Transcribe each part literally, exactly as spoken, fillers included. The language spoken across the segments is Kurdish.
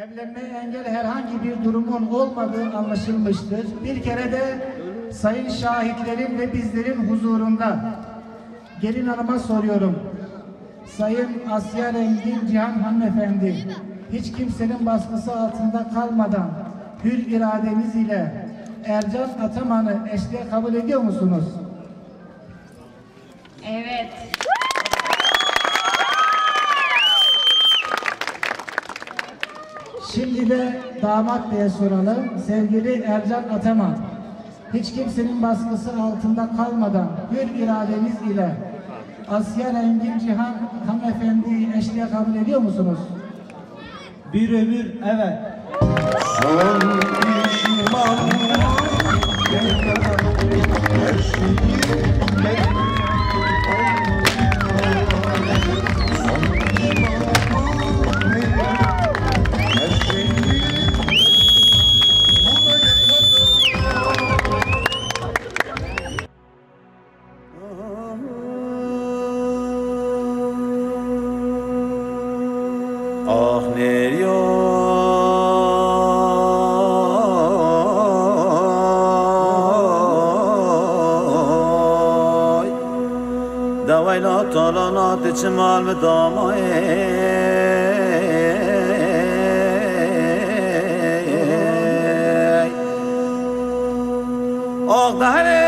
Engellenmeye engel herhangi bir durumun olmadığı anlaşılmıştır. Bir kere de sayın şahitlerin ve bizlerin huzurunda gelin hanıma soruyorum. Sayın Asya Rengin Cihan hanımefendi, hiç kimsenin baskısı altında kalmadan hür iradeniz ile Ercan Ataman'ı eşliğe kabul ediyor musunuz? Evet. Şimdi de damat beye soralım. Sevgili Ercan Ataman, hiç kimsenin baskısı altında kalmadan hür iradeniz ile Asya Rengin Cihan hanımefendiyi eşliğe kabul ediyor musunuz? Bir ömür, evet. Son pişmanlık her şeyi Ah, nêrî oy. Deweyla talana diçim al mi damayê. Ax deherê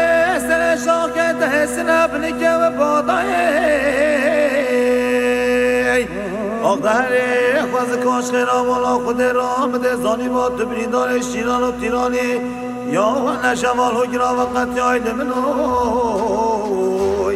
serê şaxê dihêsine binike ve badayê. Ax deherê xwezika aşqê ra wala Xwedê ra midê zanî va tu birîndarê şîran û tîranî. Ya we neşeval û gira ve qetiyay li min oy.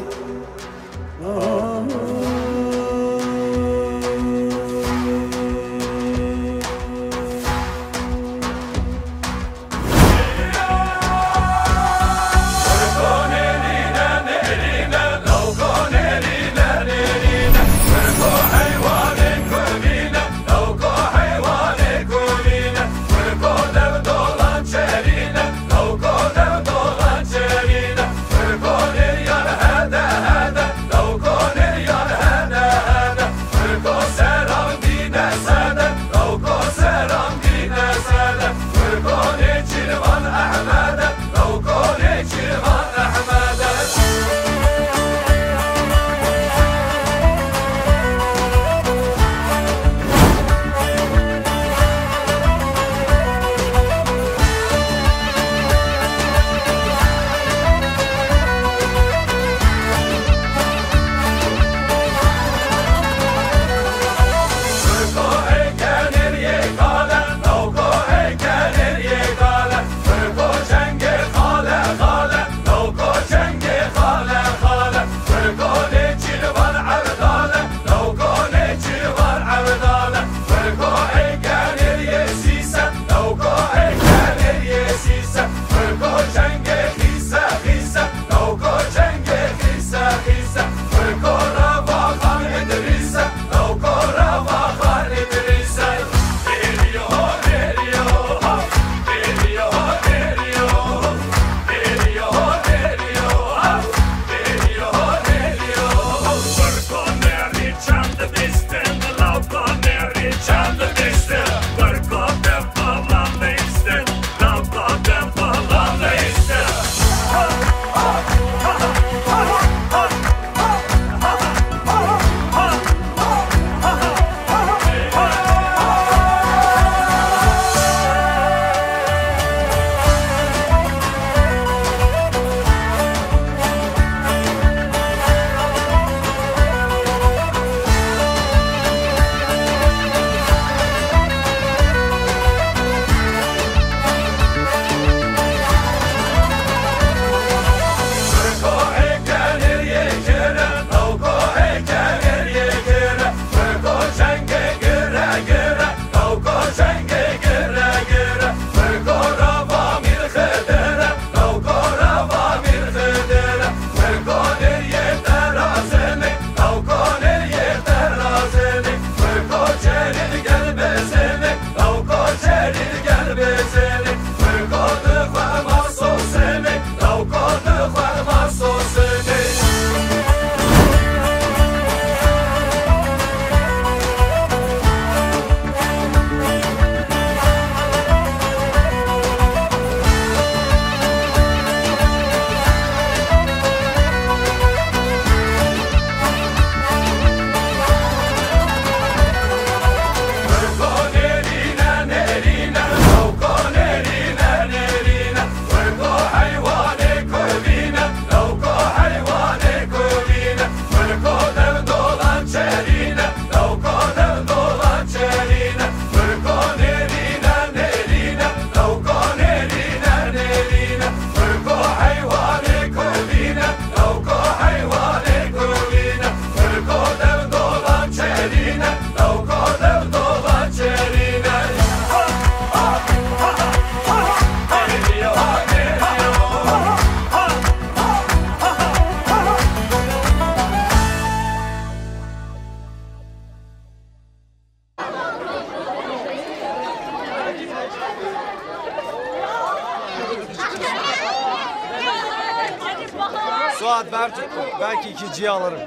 Fuat Berk, belki ikinciyi alırım.